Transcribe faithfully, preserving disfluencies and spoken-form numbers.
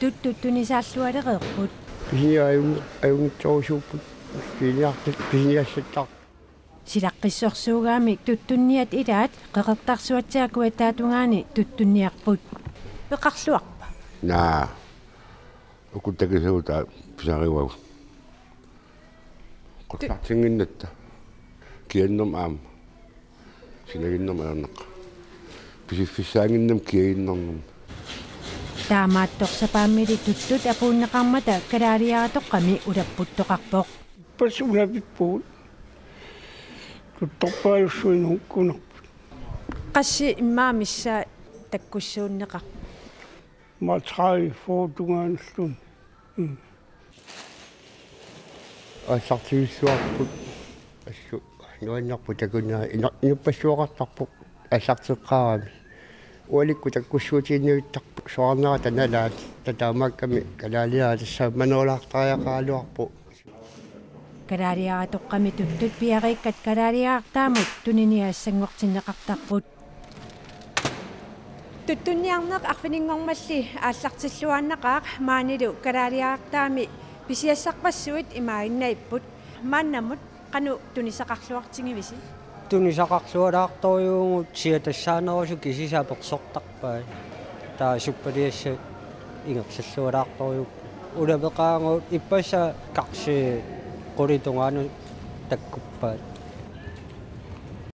Tuttut tunisaallualereerput. Pisiniartut ajunngitsorusuupput. Pisiniartut pisiniassattarput. Silaqqissorsuugaamik tuttunniat ilaat Qeqertarsuatsiaq Kujattaatungaani tuttunniarput. Peqarluarpa? Naa. Uku takisuutaa pisarivagut. Qutsartinnginnatta. Kiannerma aamma. Sinaginnama ajornaq. Pisiffissaannginnama kiaginnarnerma. Taamaattorsapaammili tuttut apuunneqarmata kalaaliaratoqqami ulapputtoqarpoq. Pas ulapippugut. Tuttorpaalussuinnarput. Qassit immaqa missaat takkussuunneqarpa? Maatrai fotungaanulluunniit. Mm. Aallartigissuarput. Assut nuannerpoq takunnera ina-, inuppassuaqartarpoq aallarteqqaarami. Ualikkut takkussuutiginnavittarput soraarnerata nalaani. Taamaakkami kalaaliaraa tassa manerulaartariaqaraluarpoq. Kalaaliaratoqqami tuttut piariikkat kalaaliarartaamut tuniniaassanngortinneqartarput. Tuttunniarneq arfininngormalli aallartilluaannaqaaq maanilu kalaaliarartaami pisiassarpassuit imaaginnarput. Maannamut qanoq tunisaqarluartigivisi? Tunisaqarlualaartorujuuvugut siatassaanerusoq kisiisa apersortarpai. Taava suppaliassat ingerlallualaartorujuupput. Ulapeqaagut ippassaq karsi qulit tungaanut takkuppaat.